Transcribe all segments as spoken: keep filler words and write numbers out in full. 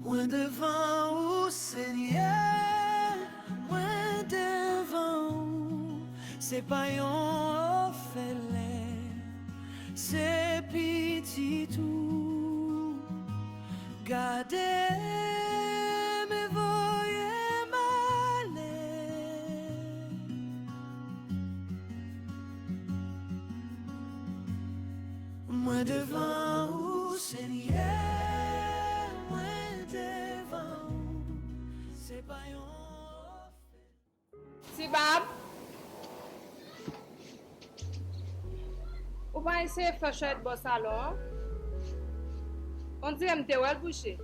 Mwen devan ou, Senyè, mwen devan ou. Se pa yon òfelen, se pitit ou. Gade m e voye m ale. Mwen devan ou, Senyè, mwen devan ou. Se pa yon Ti Bab, ou pa eseye fè chòyèt bò salon an? On dirè m te wè l bouche.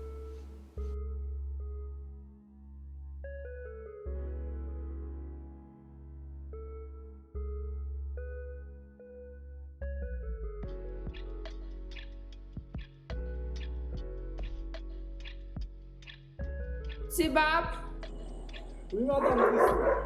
Ti Bab. Wi, madanm Christie.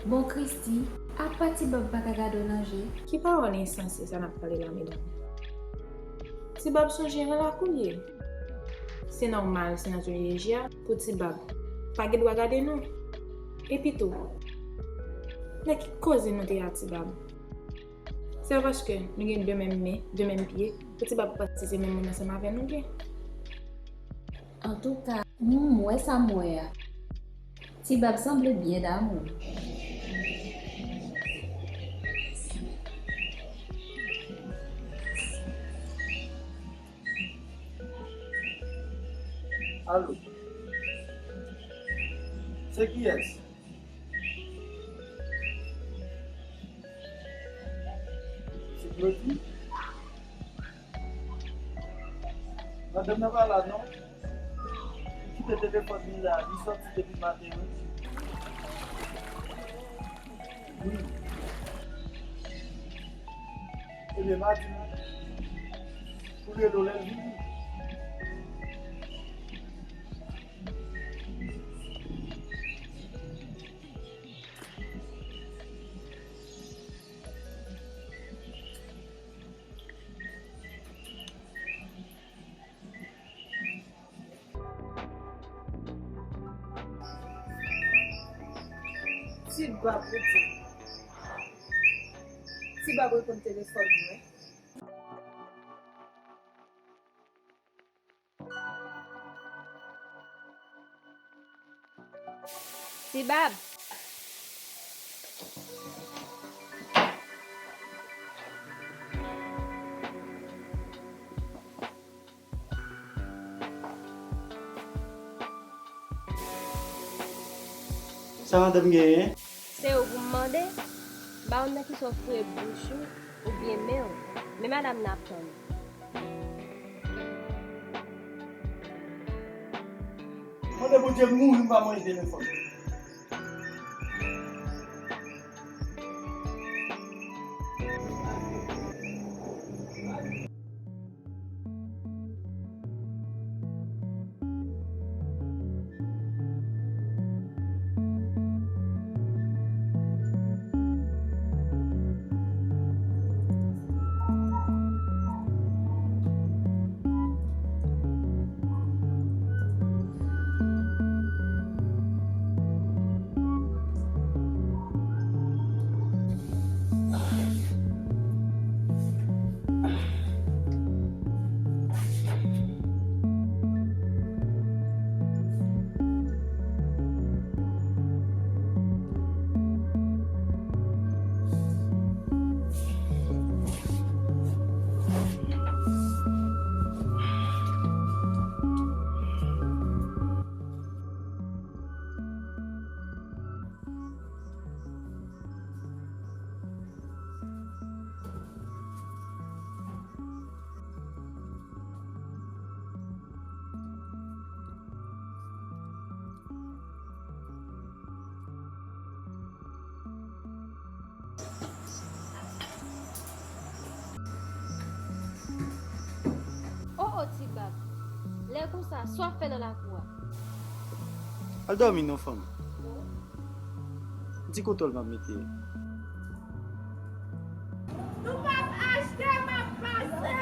Bon, Christie, apa Ti Bab pa ka gade w nan je? Ki pawòl ensanse sa n ap pale la, medam? Ti Bab sou jeren lakou l ye. Se nòmal, se nan tèt je a pou Ti Bab pa gen dwa gade nou. Epi tou, nan ki koze nou te ye a Ti Bab? Se pa paske nou gen de menm men, de menm pye, pou Ti Bab panse se menm moun ansanm avè nou gen. Antouka, m wè sa m wè a. Ti Bab sanble byen damou. Alo. Se kiyès? Se Claudie? Madanm nan pa la non. Li kite telefòn li la, li sòti depi maten wi. Wi. Ebyen, m a di w pou l rele w lè l vini. Ti Bab rete. Ti Bab reponn telefòn mwen. Ti Bab. Sa madanm genyen? Se ou pou m mande? M pa konn nan kisa w foure bouch ou oubyen men w, men madanm nan ap tann ou. Mande Bondye m mouri m pa manje telefòn. O Ti Bab, lè konsa, sa w ap fè nan lakou a? Al dòmi non, fanm. Di kontwòl m ap mete. Nou p ap achte, m ap pase.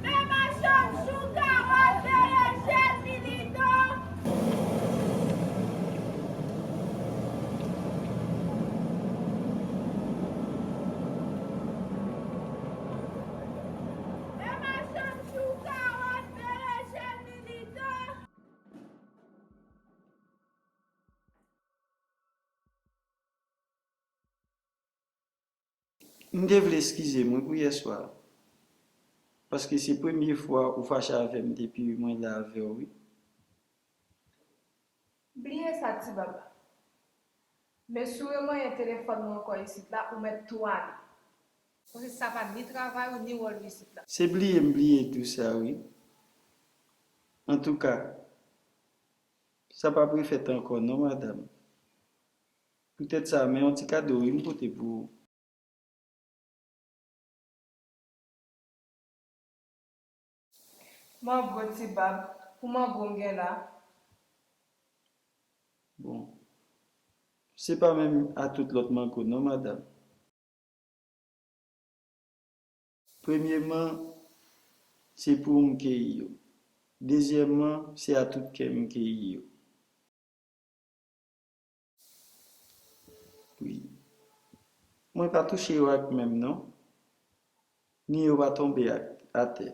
Men machann chouka, wòt, berejèn, militan. Men machann chouka, wòt, berejèn, militan. M te vle eskize m wi pou yèswa, paske se premye fwa ou fache avè m depi mwen la avè w wi. Bliye sa, Ti Bab. Men si w remanyen telefòn mwen ankò isit la, ou mèt tou ale. Paske sa pa ni travay ou ni wòl ou isit la. Se bliye m bliye tou sa wi. Antouka, sa p ap refèt ankò non, madanm. Poutèt sa, men yon ti kado wi m pote pou ou. Mango Ti Bab, pou mango m gen la. Bon, se pa menm a tout lòt mango non, madanm. Premyeman, se pou ou m keyi yo. Dezyèmman, se a tout kè m keyi yo. Wi. Mwen pa touche yo ak men m non, ni yo pa tonbe ak, atè.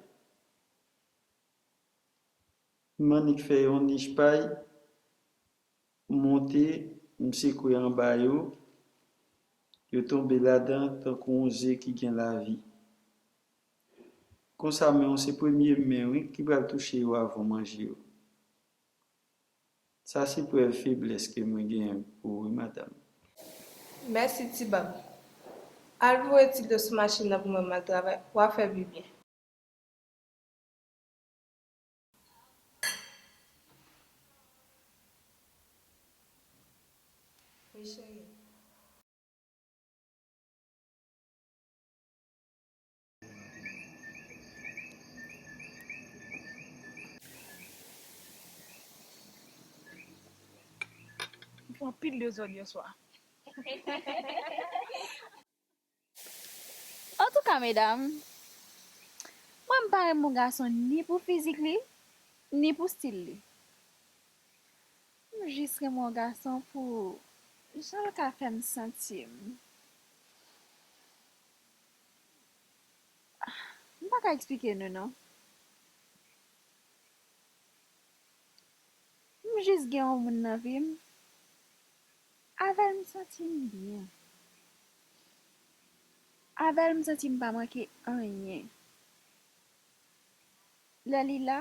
M annik fè yon nich pay, m monte, m sekwe anba yo, yo tonbe ladan tankou yon ze ki gen lavi. Konsa, men w se premye men wi ki pral touche yo avan w manje yo. Sa se prèv feblès ke mwen genyen pou ou wi, madanm. Mèsi, Ti Bab. Al voye ti dlo sou machin nan pou mwen, m al travay. W a fè pi byen. Wi, cheri. M fè anpil dezòd yè swa. Antouka, medam, mwen m pa renmen yon gason ni pou fizik li, ni pou stil li. M jis renmen yon gason pou jan l ka fè m santi m. M pa ka eksplike nou non. M jis gen yon moun nan vi m. Avè l m santi m byen. Avè l m santi m pa manke anyen. Lè li la,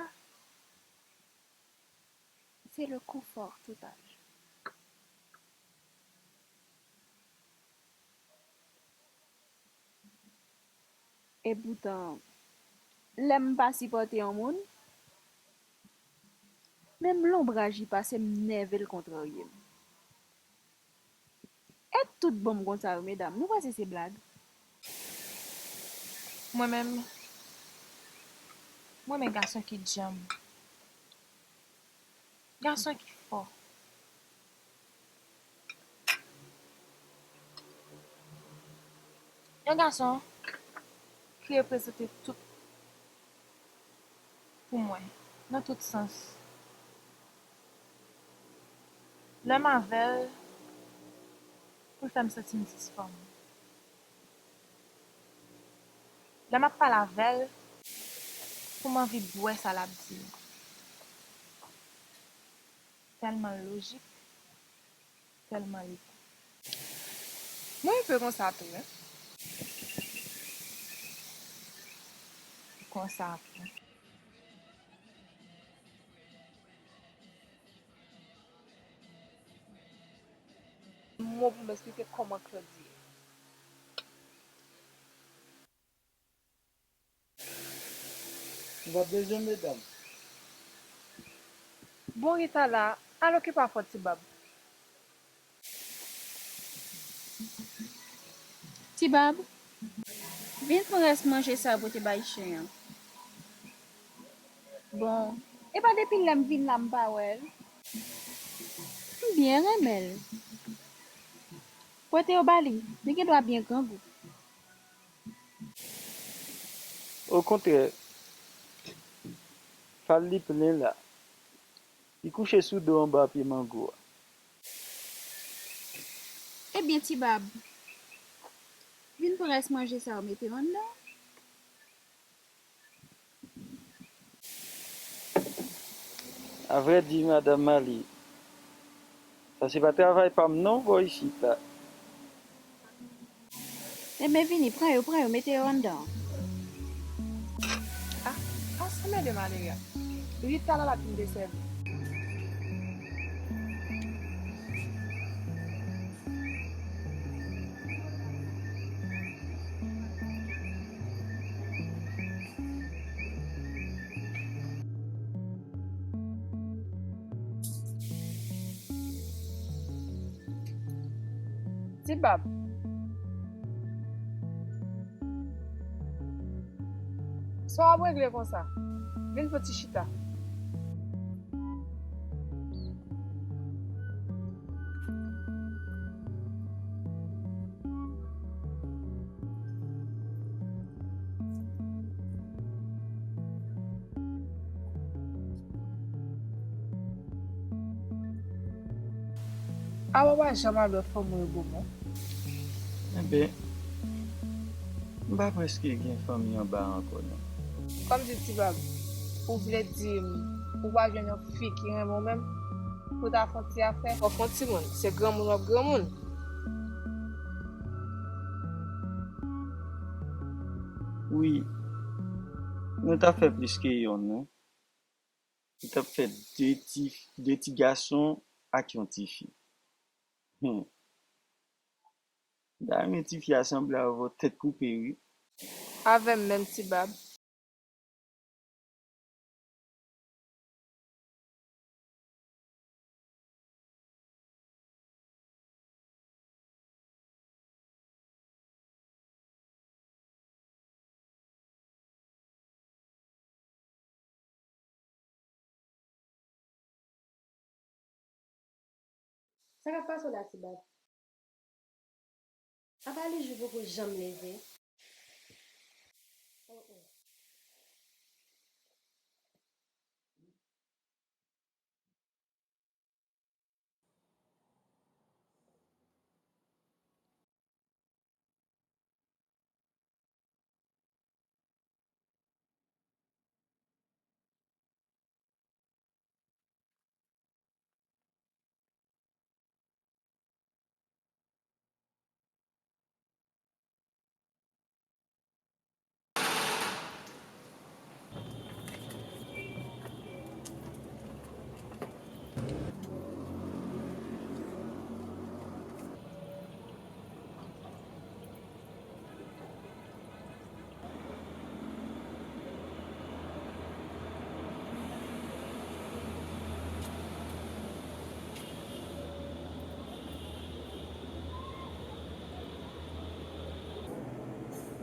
se le confort total. Epoutan, lè m pa sipòte yon moun, menm lonbraj li pase m nève l kontrarye m. E tout bon m konsa yo, medam, nou panse se blag? Mwen menm, mwen renmen gason ki djanm. Gason ki fò. Yon gason ki reprezante tout pou mwen, nan tout sans. Lè m avè l, pou l fè m santi m dis fanm. Lè m ap pale avè l, pou m anvi bwè sa l ap di m. Tèlman l lojik, tèlman li gou. Mwen enpe konsa tou, wi. Konsa tou. Mo pou m esplike kòman Claude ye. M pa bezwen medam. Bon, Rita la, al okipe afè Ti Bab. Ti Bab, vin pran rès manje sa yo pote bay chen an. Bon, e pa depi lè m vin la m pa wè l. M byen renmen l. Pote yo ba li, li gen dwa byen grangou. Okontrè, fal li plen la. Li kouche sou do anba pye mango a. Ebyen, Ti Bab, vin pran rès manje sa yo mete yo anndan. Avrèdi, Madanm Mali, sa se pa travay pa m non, bò isit la. Ebyen, vini, pran yo, pran yo, mete yo anndan. Ah, pa sa mède Maleya. Depi talè l ap vin desèvi. Ti Bab. Sa w ap regle konsa? Vin fè ti chita. Awa pa janm al wè fanm ou yo bonbon. Enben, m pa prèske gen fanmi anba ankò non. Kòmsi Ti Bab, ou vle di m ou pa jwenn yon fi ki renmen w menm pou w ta fè yon ti afè? W ap fè yon timoun, se granmoun w ap granmoun. Wi, nou t ap fè plis ke yonn wi. Li t ap fè de ti, de ti gason ak yon ti fi. Hmm. M ta renmen ti fi a sanble avè w tèt koupe wi. Avè m menm Ti Bab. Sa k ap pase w la, Ti Bab? Apa Lijou poko janm leve? Oh, oh.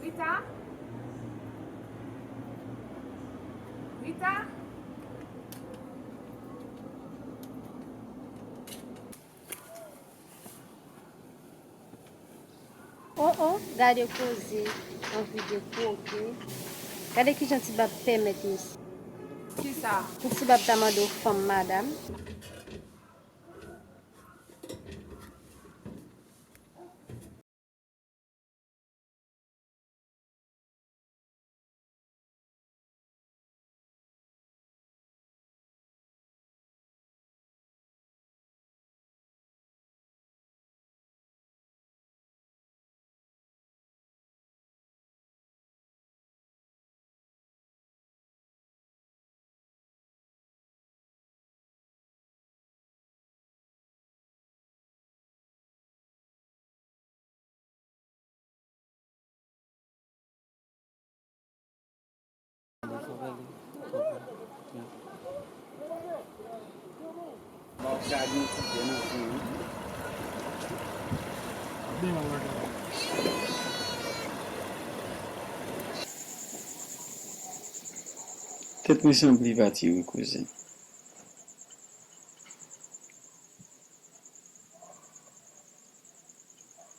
Rita? Rita? Oh, oh, gade koze, anvi de kwoke. Gade kijan Ti Bab pèmèt misye. Kisa? Pou Ti Bab ta mande w fanm madanm. Tèt mwen sanble pati wi kouzen.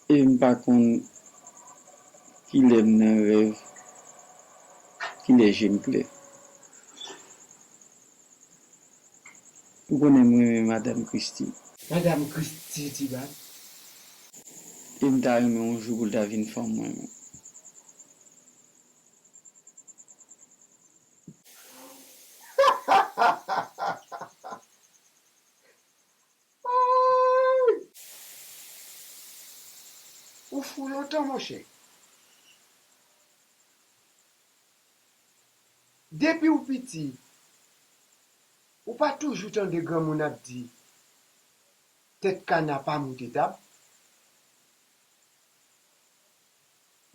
E m pa konn kilè m nan rèv, kilè je m klè. Ou konnen m renmen madanm Christie. Madanm Christie, Ti Bab? E m ta renmen yon jou pou l ta vin fanm mwen menm. Ay! Ou fou lontan, monchè. Depi w piti, ou pa toujou tande granmoun ap di, tèt kana pa moute tab?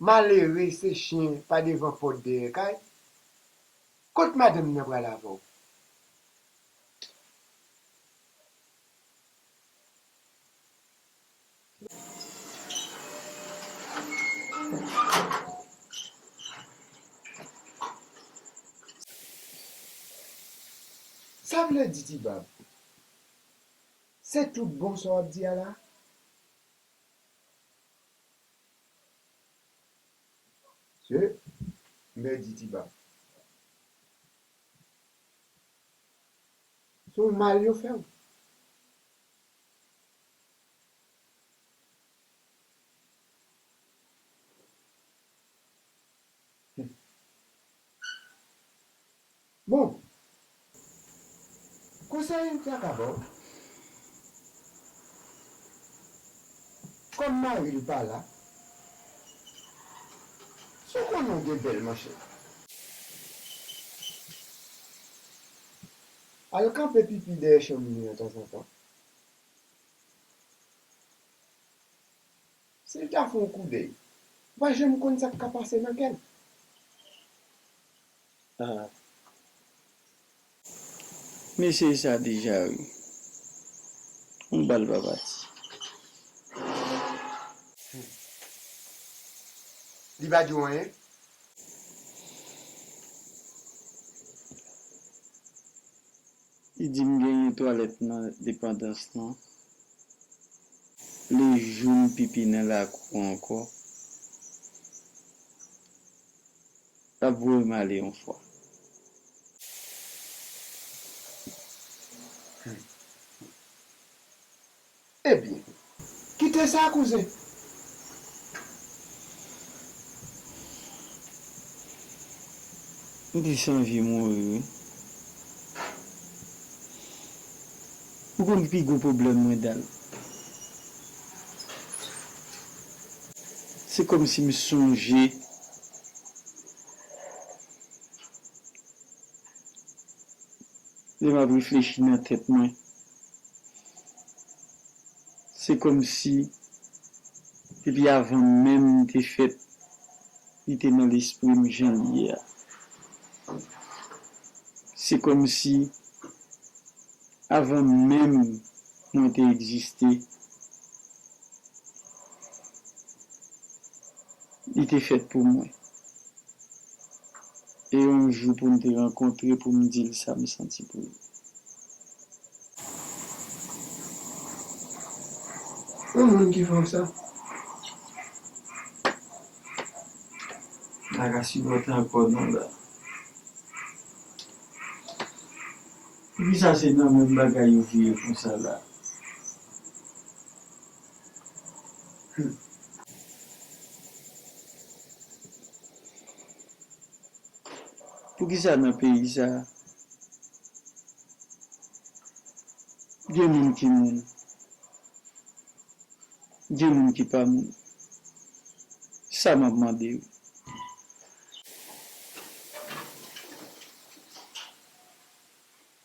Malere se chen pa devan pòt dèyè kay. Kot madanm nan pral avè w? Sa vle di, Ti Bab, se tout bon sa w ap di a la? Se, m pèdi Ti Bab. Se yon mal yo fè w. Bon, konsèy m ta ka ba w, kòm mari l pa la, si w konnen w gen bèl manchèt, al kanpe pipi dèyè chanm li an tanzantan. Si l ta fè yon koudèy, ou pa janm konn sa k ka pase nan kè l. Ah. M eseye sa deja wi. Yon bal pa pati. Li pa di w anyen? Li di m genyen twalèt nan depandans lan. Lejou m pipi nan lakou ankò, l ap voye m ale yon fwa. Ebyen, kite sa, kouzen. M plis anvi mouri wi. Ou konn ki pi gwo pwoblèm mwen, Dal? Se kòmsi m sonje lè m ap reflechi nan tèt mwen. Se kòmsi, depi avan menm m te fèt, li te nan lespri m jan l ye a. Se kòmsi, avan menm mwen te egziste, li te fèt pou mwen. E yon jou pou m te rankontre pou m di l sa m santi pou li. Yon moun ki fè w sa, m pa ka sipòte ankò non la. Poukisa se nan menm bagay yo vire konsa la? Hmm. Poukisa nan peyi sa a, gen moun ki moun, gen moun ki pa moun? Sa m ap mande wi.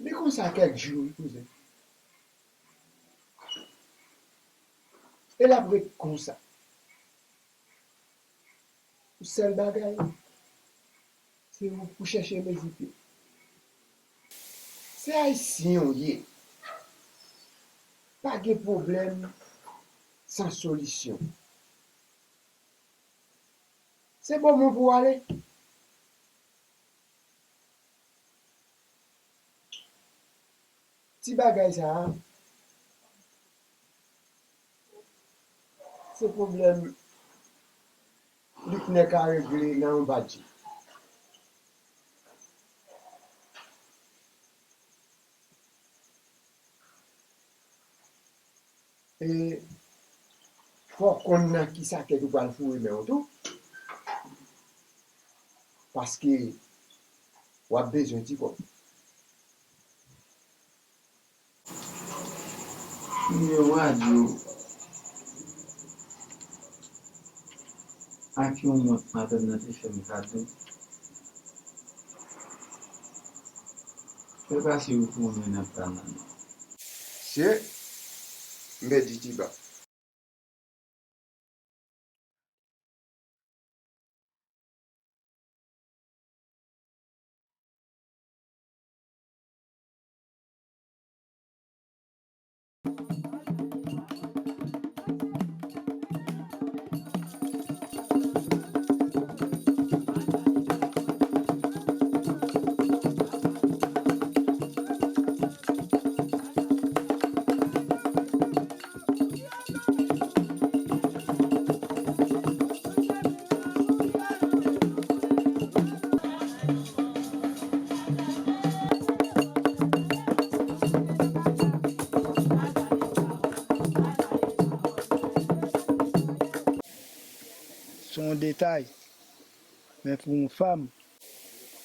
Li konsa kèk jou wi, kouzen. E l ap ret konsa. Pou sèl bagay, se ou pou chèche mezi pye. Se Ayisyen w ye. Pa gen pwoblèm san solisyon. Se Bomon pou w ale. Ti bagay sa a, se pwoblèm Liknè ka regle nan yon badji. E fò w konn nan ki sakèt ou pral foure men w tou. Paske w ap bezwen ti kòb. Nimewo radyo ak yon mont madanm nan te fè m kado. Fè pase yo pou mwen nan pa nan. Se m pèdi ti ba. Se yon detay, men pou yon fanm,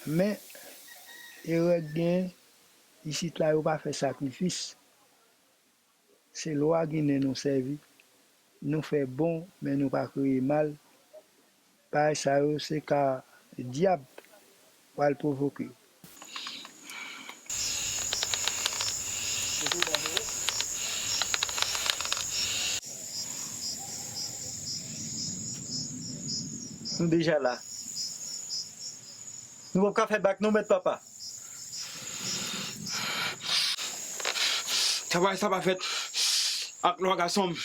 men erè k genyen, isit la yo pa fè sakrifis. Se lwa Ginen nou sèvi. Nou fè bon, men nou pa kreye mal. Bagay sa yo, se ka dyab pral pwovoke yo. Nou deja la. Nou p ap ka fè bak non, mèt papa. Travay sa pa fèt ak lwa gason m.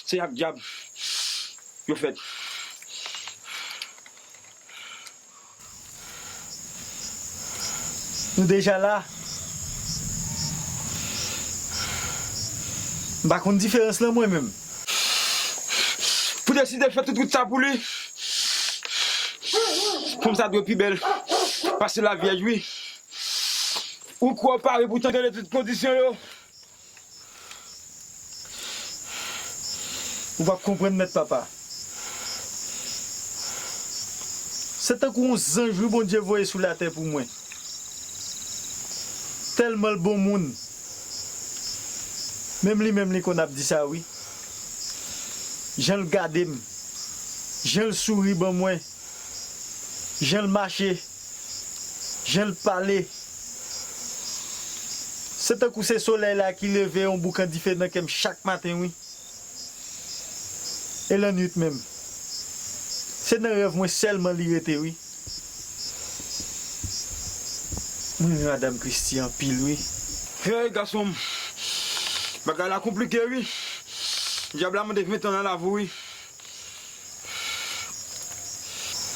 Se ak dyab yo fèt. Nou deja la. M pa konn diferans lan mwen menm. Pou deside fè tout wout sa pou li. Fanm sa dwe pi bèl pase Lavyèj, wi. Ou kwè w pare pou tande tout kondisyon yo? Ou p ap konprann, mèt papa. Se tankou yon zanj, wi, Bondye voye sou latè pou mwen. Tèlman l bon moun. Menm li menm li konn ap di sa, wi. Jan l gade m, jan l souri ban mwen, jan l mache, jan l pale. Se tankou se solèy la ki leve yon boukan dife nan kè m chak maten, wi. E lannwit menm. Se nan rèv mwen sèlman li rete, wi. Mwen renmen madanm Christie anpil, wi. Hey, gason m. Bagay la konplike, wi. Dyab la mande ven tan nan lavi w, wi.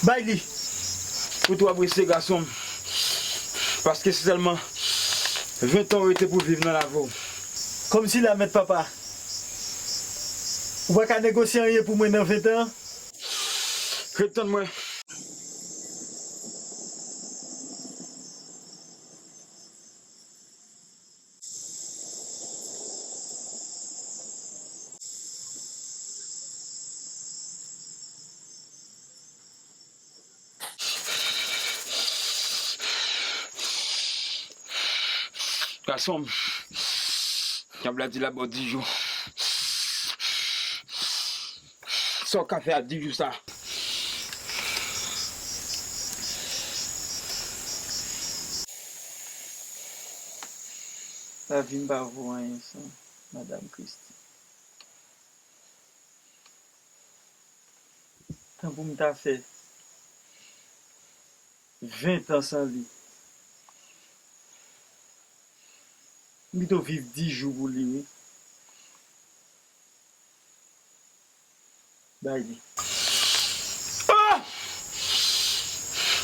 Bay li. Ou twò prese, gason m. Paske se sèlman ven tan w rete pou viv nan lavi w. Kòmsi la, mèt papa. Ou pa ka negosye anyen pou mwen nan ven tan an? Ret tann mwen. Gason m, dyab la di l ap ba w dis jou. Sa w ka fè ak dis jou sa? Lavi m pa vo anyen san madanm Christie. Tankou m ta fè ven tan san li. M pito viv dis jou pou li, wi. Bay li. Ah!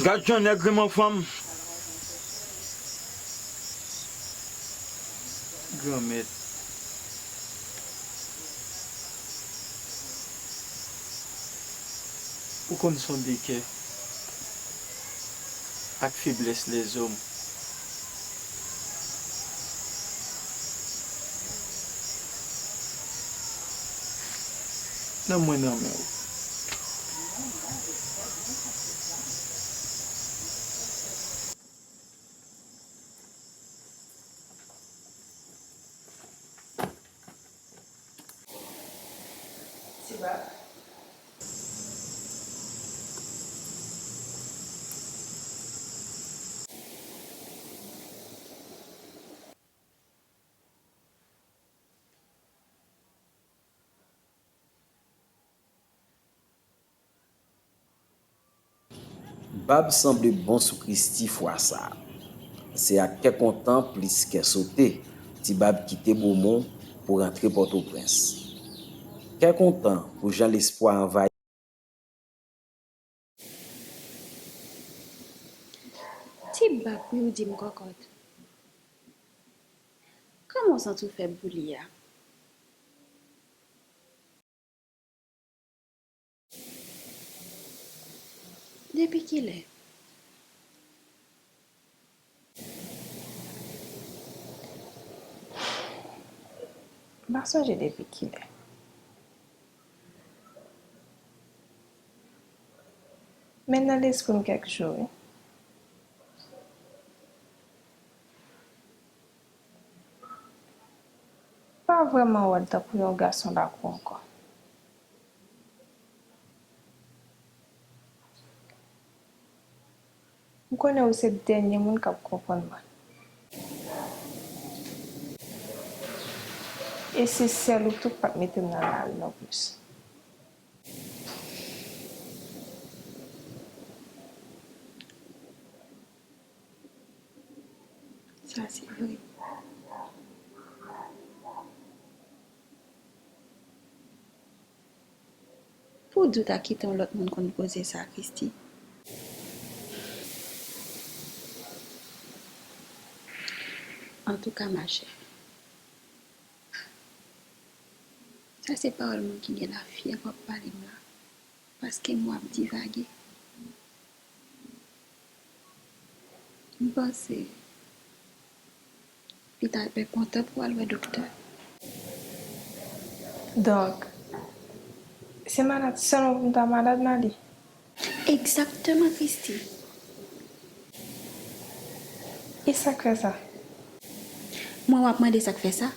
Gad jan nèg renmen fanm. Granmèt, ou konn sonde kè ak feblès lèzòm. Nanm mwen nan men w. Ti Bab. Bab sanble bon sou Christie fwa sa a. Se ak kè kontan plis kè sote Ti Bab kite Bomon pou rantre Pòtoprens. Kè kontan pou jan lespwa anvayi. Ti Bab wi ou di m kòkòt. Kòman w santi w fè bouli a? Depi kilè? M pa sonje depi kilè. Men nan lespri m kèk jou, wi. Pa vrèman wè l tankou yon gason lakou ankò. M konnen ou se dènye moun k ap konprann mwen. E se sèl ou tou k p ap mete m nan lari non plis. Sa se vre. Pou w di w ta kite yon lòt moun konn koze sa, Christie. Antouka, machè, sa se pawòl moun ki gen lafyèv w ap pale m la, paske m wè w ap divage. M panse li ta dwe kontan pou w al wè doktè. Donk, se malad sèlman pou m ta malad, Mali? Egzakteman, Christie. E sa k fè sa? Mwen w ap mande sa k fè sa?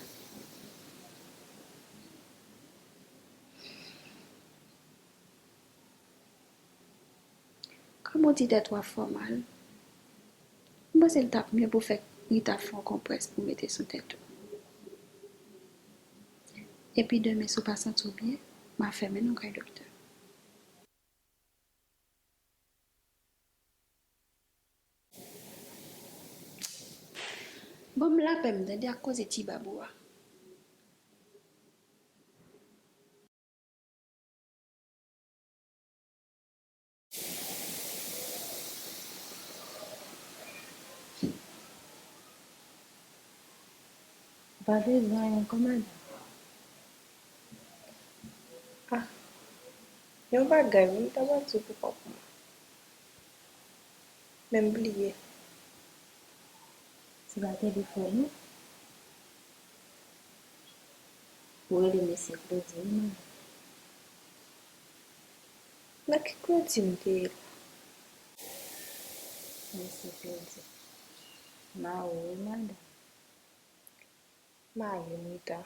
Kòm ou di tèt ou ap fè w mal, m panse l t ap mye pou w fè Rita fè yon konprès pou w mete sou tèt ou. Epi demen, si w pa santi w byen, m a fèmen nou kay doktè. Ban m lapè m tande ak koze ti bab ou a. Ou pa bezwen anyen ankò, madanm? Ah, yon bagay wi, m ta pral di w pou kont mwen. Men m bliye. Se pa telefòn ou? Ou rele mesye Claudy wi, madanm. Nan ki Claudy m te ye la? Mesye Claudy. Mari w wi, madanm. Mari m, Rita.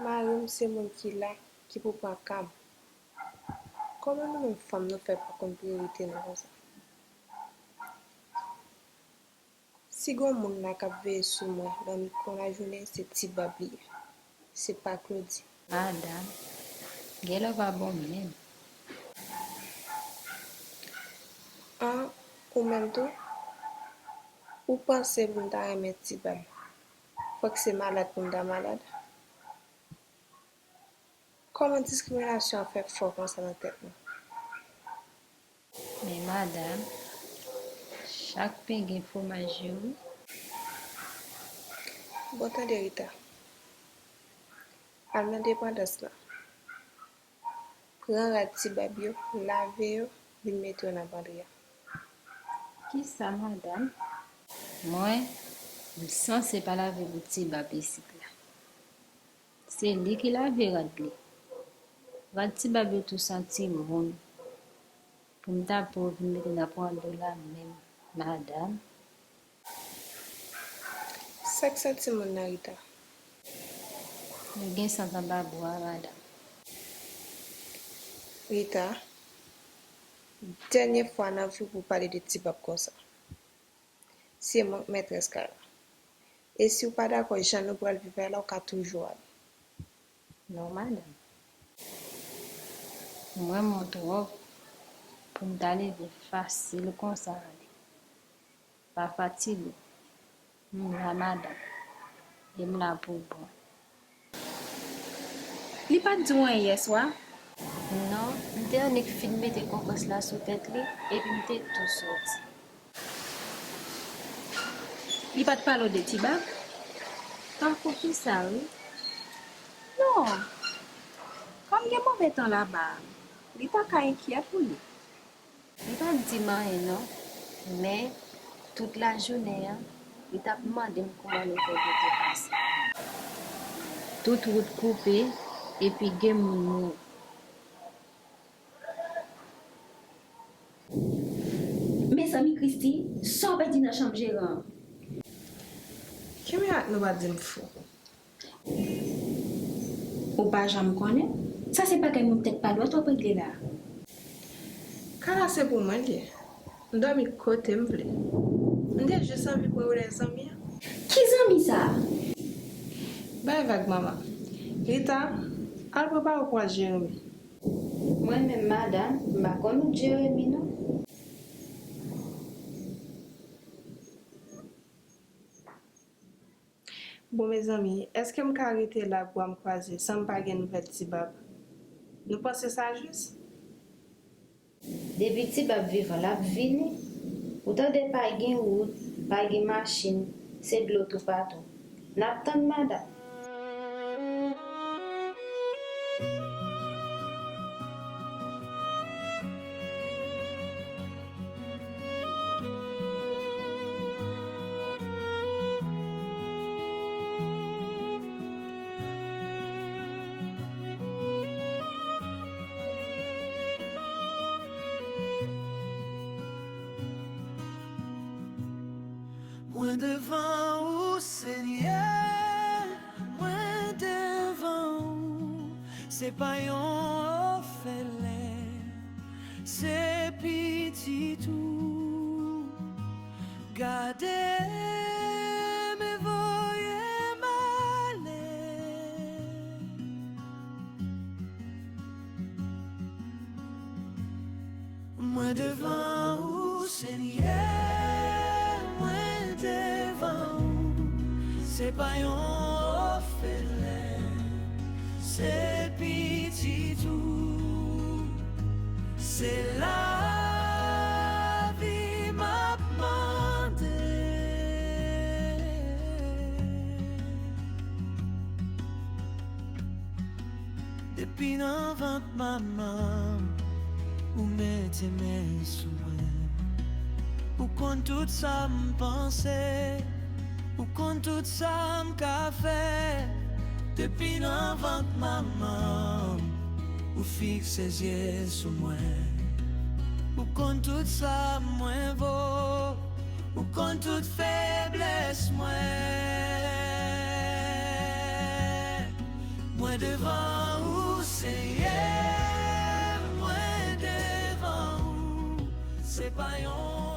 Mari m se moun ki la, ki pou pran ka m. Kòman nou menm fanm nou fè pa konn priyorite nou konsa? Si gon moun la k ap veye sou mwen nan mitan lajounen, se ti bab li ye. Se pa Claudy. Madanm, gen lè w pa bon menm. An, ou menm tou? Ou panse pou m ta renmen ti bab, fòk se malad pou m ta malad? Kòman diskriminasyon an fè fò konsa nan tèt nou? Men madanm, chak pen gen fwomaj yo wi. Bon, tande, Rita. Al nan depandans lan. Pran rad ti bab yo, lave yo, vin mete yo nan pandri a. Kisa, madanm? Mwen, m sanse pa lave pou ti bab isit la. Se li ki lave rad li. Rad ti bab yo tou santi moun. Pou m ta pou vin mete nan pandri la menm, madanm. Sa k santi moun nan, Rita? Li gen sant anba bra, madanm. Rita, dènye fwa nan vi w pou w pale de ti bab konsa. Se mwen k mètrès kay la. E si w pa dakò jan nou pral viv la, w ka toujou ale. Non, madanm. M renmen w twòp pou m ta leve fasil konsa ale. Pa fatige. M la, madanm. E m la pou bon. Li pa t di w anyen yèswa? Non, m te annik fin mete konprès la sou tèt li, epi m te tou soti. Li pa t pale w de ti bab? Tankou kisa, wi? Non. Kòm gen move tan laba a, li ta ka enkyèt pou li. Li pa t di m anyen non, men tout lajounen an, li t ap mande m kouman nou fè byen te pase. Tout wout koupe, epi gen moun mouri. Mezanmi, Christy, sa w pèdi nan chanm jeran an? Ki mirak nou pa di m fou? Ou pa janm konnen? Sa se bagay moun tèt pa dwat w ap regle la. Kay la se pou mwen l ye. M dòmi kote m vle. M te jis anvi pran relè zanmi an. Ki zanmi sa a? Bay vag, manman. Rita, al prepare w pou al Jeremi. Mwen menm, madanm, m pa konn wout Jeremi non. Bon, mezanmi, èske m ka rete la ak bra m kwaze san m pa gen nouvèl ti bab? Nou panse sa jis? Depi ti bab vivan, l ap vini. Ou tande, pa gen wout, pa gen machin, se dlo toupatou. N ap tann, madanm. Mwen devan ou, Senyè, mwen devan ou. Se pa yon òfelen, se pitit ou. Gade m e voye m ale. Mwen devan ou, Senyè, mwen devan ou. Se pa yon òfelen, se pitit ou. Se lavi m ap mande. Depi nan vant manman m, ou mete men sou mwen. Ou konn tout sa m panse, ou konn tout sa m ka fè. Depi nan vant manman m, ou fikse zye sou mwen. Ou konn tout sa mwen vo, ou konn tout feblès mwen. Mwen devan ou, Senyè, mwen devan ou. Se pa yon